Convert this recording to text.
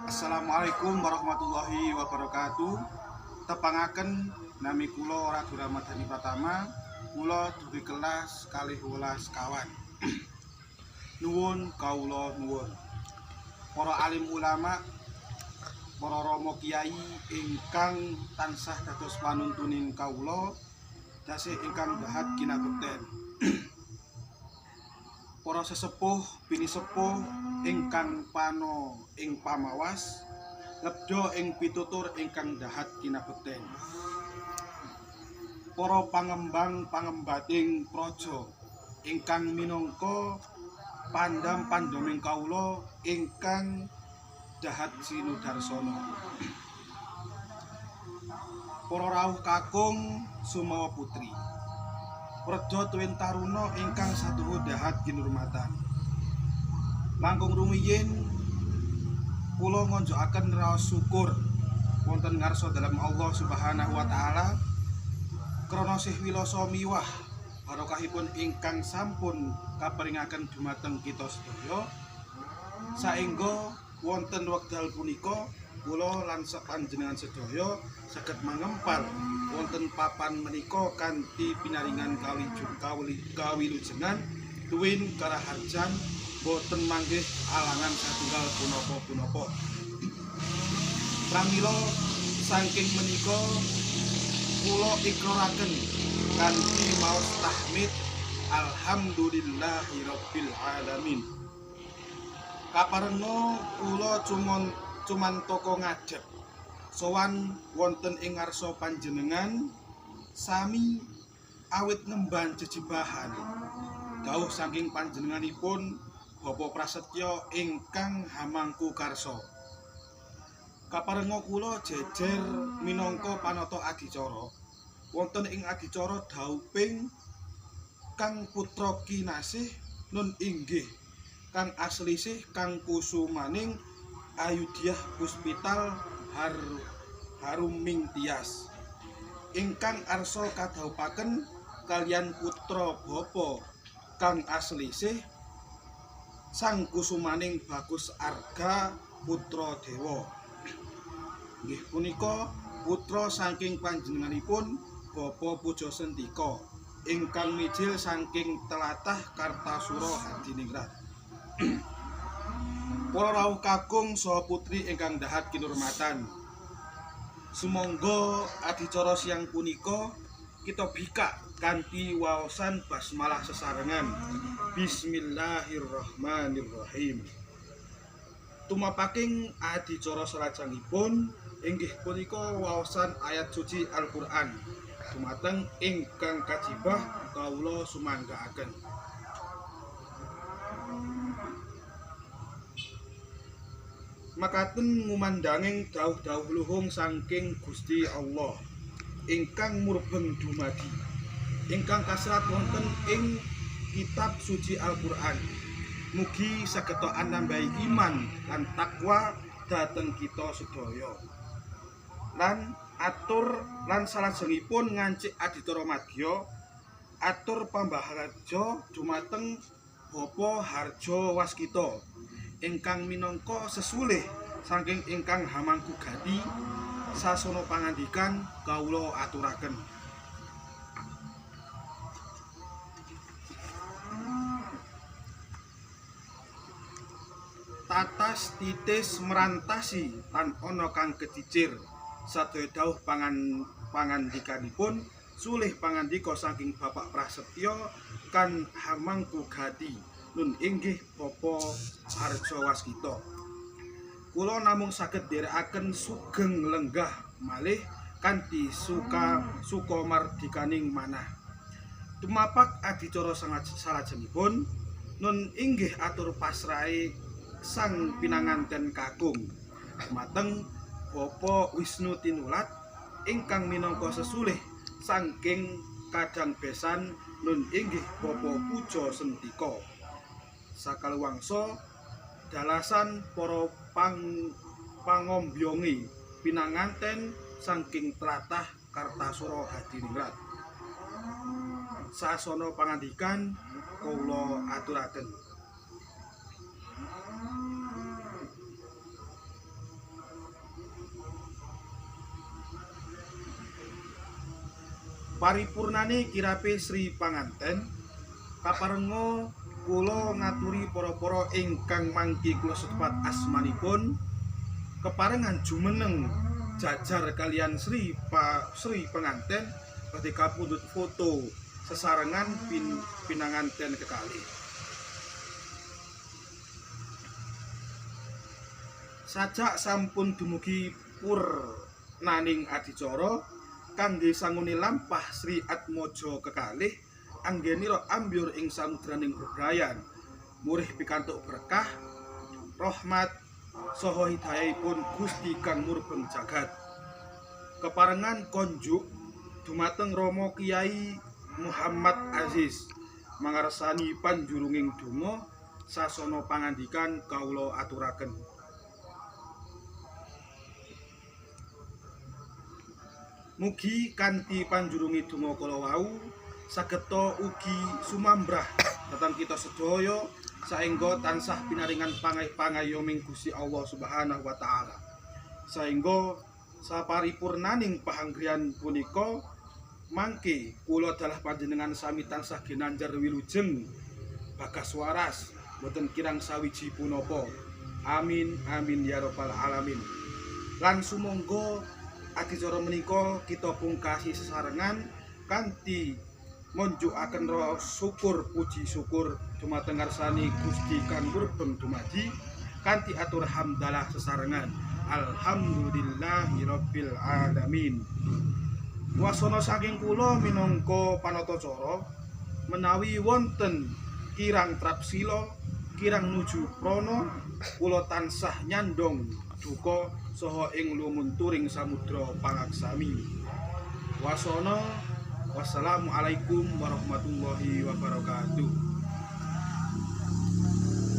Assalamualaikum warahmatullahi wabarakatuh. Tepangaken nami kula Radu Ramadhani Pratama, kula dugi kelas 12 kawan. Nuwun kawula nuwun. Para alim ulama, para rama kiai ingkang tansah dados panuntuning kawula, dasih ingkang dahat kinabekten. Para sesepuh pinisepuh ingkang pano ing pamawas, lebda ing pitutur ingkang dahat kinabekten. Para pangembang pangembating praja ingkang minangka pandam pandaming kawula ingkang dahat sinudarsana. Para rawuh kakung sumawa putri, Wredha tuwin taruna ingkang satuhu dahat kinurmatan. Langkung rumiyin kula ngonjokaken raos syukur wonten ngarsa dalem Allah Subhanahu wa taala krana sih wilasa miwah barokahipun ingkang sampun kaparingaken dumateng kita sedaya, saengga wonten wekdal punika kula lan panjenengan sedaya saged mangempal wonten papan menika kanthi pinaringan kawilujengan tuwin karaharjan boten manggih alangan satunggal punapa-punapa. Pramila saking menika kula ikraraken kanthi maos tahmid alhamdulillahirabbil alamin. Kaparenga kula cumantaka ngadhep sowan wonten ing ngarsa panjenengan sami awit ngemban jejibahan dawuh saking panjenenganipun Bapak Prasetyo ingkang hamangku karsa. Kaparenga kula jejer minangka panata adicara wonten ing adicara dauping Kang Putra Kinasih nun inggih kang aslisih kang kusumaning Ayudyah Puspital Harumingtias ingkang arsa kadhaupaken kaliyan putra bapa kang aslisih sang kusumaning Bagus Arga Putra Dewa. Nggih punika putra saking panjenenganipun Bapa Puja Sentika ingkang mijil saking telatah Kartasura Hadiningrat. Para rawuh kakung saha putri ingkang dahat kinurmatan, sumangga adicara siang punika kita bikak kanthi waosan basmalah sesarengan. Bismillahirrahmanirrahim. Tumapaking adicara salajengipun inggih punika waosan ayat suci Al-Qur'an dumateng ingkang kajibah kawula sumanggaaken. Makaten ngumandanging dawuh-dawuh luhung saking Gusti Allah ingkang murbeng dumadi ingkang kaserat wonten ing kitab suci Al-Qur'an. Mugi sageta anambahi iman lan takwa dhateng kita sedaya. Lan atur lan salajengipun ngancik adicara madya atur pambaharja dumateng Bapa Harjo Waskita ingkang minangka sesulih saking ingkang hamangku gati sasana pangandikan kawula aturaken. Tatas titis merantasi tan ana kang kecicir sadaya dawuh pangandikanipun sulih pangandika saking Bapak Prasetyo kan hamangku gati nun inggih Bapa Harjo Waskita. Kula namung saged nderekaken sugeng lenggah malih kanthi suka mardikaning manah. Tumapak adicara salajengipun nun inggih atur pasrahe sang pinanganten kakung dumateng Bapa Wisnu Tinulat ingkang minangka sesulih saking kadang besan nun inggih Bapa Puja Sentika. Sakaluwangsa dalasan para pangombyongi pinanganten saking tlatah Kartasura Hadiningrat. Sasana pangandikan kawula aturaken. Paripurnane kirape Sri Panganten, kaparenga kula ngaturi para-para ingkang mangki kula sebat asmanipun keparengan jumeneng jajar kalian Sri Sri Penganten badhe kapundhut foto sesarengan pinanganten kekalih. Sajak sampun dumugi purnaning adicara kangge sangune lampah Sri Atmaja kekalih anggenira ambyur ing samudraning bebrayan murih pikantuk berkah rahmat saha hidayahipun Gusti kang murbeng jagat. Keparengan konjuk dumateng Rama Kiai Muhammad Aziz mangarsani panjurunging donga sasana pangandikan kawula aturaken. Mugi kanthi panjurungi donga kala wau sageta ugi sumambrah dhateng kita sedaya saengga tansah pinaringan pangayoming Gusti Allah Subhanahu wa taala. Saengga saparipurnaning pahanggriyan punika mangke kula dalah panjenengan sami tansah ginanjar wilujeng bagas waras boten kirang sawiji punapa. Amin amin ya rabbal alamin. Lan sumangga adicara menika kita pungkasi sesarengan kanthi ngunjukaken syukur puji syukur dumateng ngarsane Gusti kang murbeng dumadi kanthi atur hamdalah sesarengan. Alhamdulillahirabbil alamin. Wasana saking kula minangka panatacara menawi wonten kirang trapsila, kirang nuju prana, kula tansah nyandhong duka saha ing lumunturing samudra pangaksami. Wasana, wassalamualaikum warahmatullahi wabarakatuh.